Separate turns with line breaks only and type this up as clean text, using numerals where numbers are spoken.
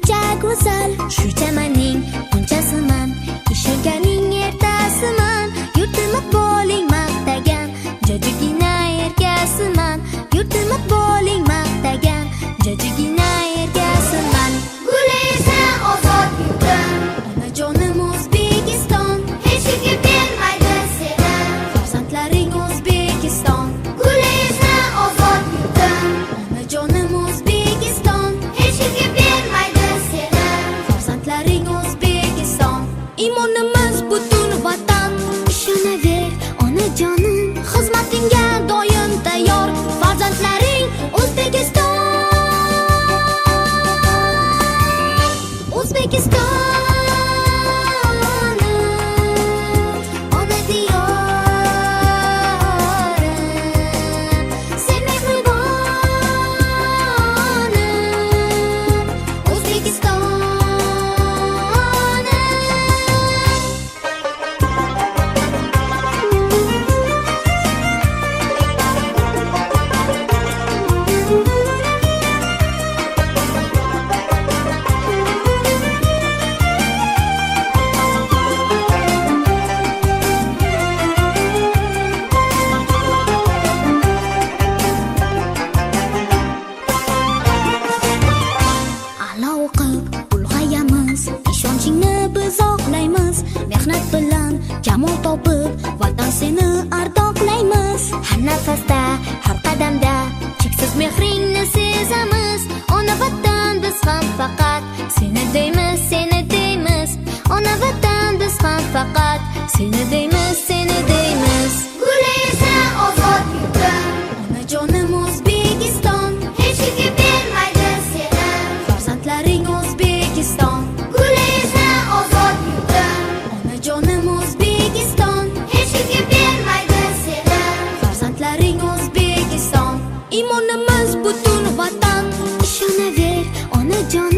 Shuncha go'zal, shu chamanning g'unchasiman, ishonganing ertasiman, yurtim iqboling maqtagan jajjigina erkasiman, yurtim iqboling maqtagan jajjigina erkasiman.
Gulaysan ozod yurtim,
Onajonim O'zbekiston,
hech kimga bermaydi seni.
Farzandlaring O'zbekiston.
Gulaysan ozod yurtim,
Onajonim O'zbekiston,
hech kimga bermaydi seni.
Farzandlaring O'zbekiston. Iymonimiz butun vatan, ishonaver onajonim, xizmatingga doim tayyor farzandlaring O'zbekiston. O'zbekiston, ona diyorim, sen mehribonim, O'zbekistonim. A'lo o'qib ulg'ayamiz, ishonchingni biz oqlaymiz, mehnat bilan kamol topib, vatan seni ardoqlaymiz. Har nafasda, har qadamda cheksiz mehringni sezamiz. Ona vatan, biz ham faqat seni deymiz, seni deymiz. Ona vatan, biz ham faqat seni deymiz, seni deymiz.
Gulaysan ozod yurtim,
Onajonim O'zbekiston,
hech kimga bermaydi seni.
Farzandlaring O'zbekiston.
Gulaysan ozod yurtim,
Onajonim O'zbekiston,
hech kimga bermaydi seni.
Farzandlaring O'zbekiston. Iymonimiz butun vatan, ishonaver onajon.